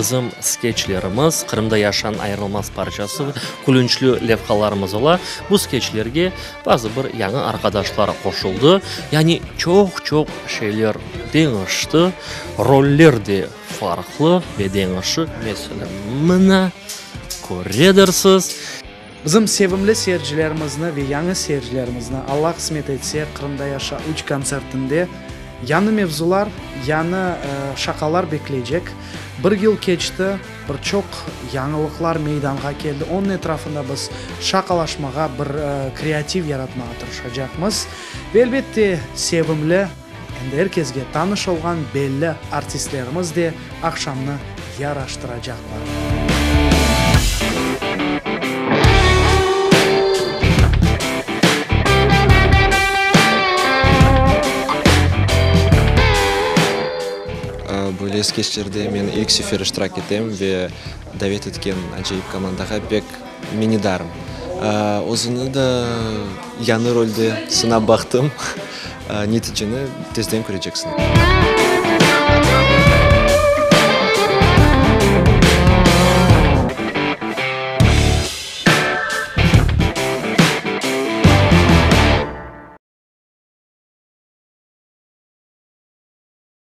Bizim skeçlerimiz, Qırımda yaşañ ayırılmaz parçası, külünçli levhalarımız ola. Bu skeçlerge bazı bir yañı arqadaşlar qoşuldı. Yani çoq-çoq şeyler deñişti, roller de farqlı ve deñişi. Meselâ, mına, köredirsiz. Bizim sevimli seyircilerimizni ve yañı seyircilerimizni Alla qısmet etse Qırımda yaşa üç kontsertinde yañı mevzular, yañı şaqalar bekleycek. Bir yıl keçti, bir çoq yañılıqlar meydanğa keldi. Onıñ etrafında biz şaqalaşmağa, bir kreativ yaratmağa tırışacaqmız. Ve elbette sevimli, endi er kesge tanış olğan belli artistlerimiz de aqşamnı yaraştıracaqlar. Böyle skeçlerde men ilk sefer iştirak etem ve davet etken acayip komandağa pek minnetdarım. Özüni de yañı rolde sınap baqtım, neticeni tezden köreceksiñ.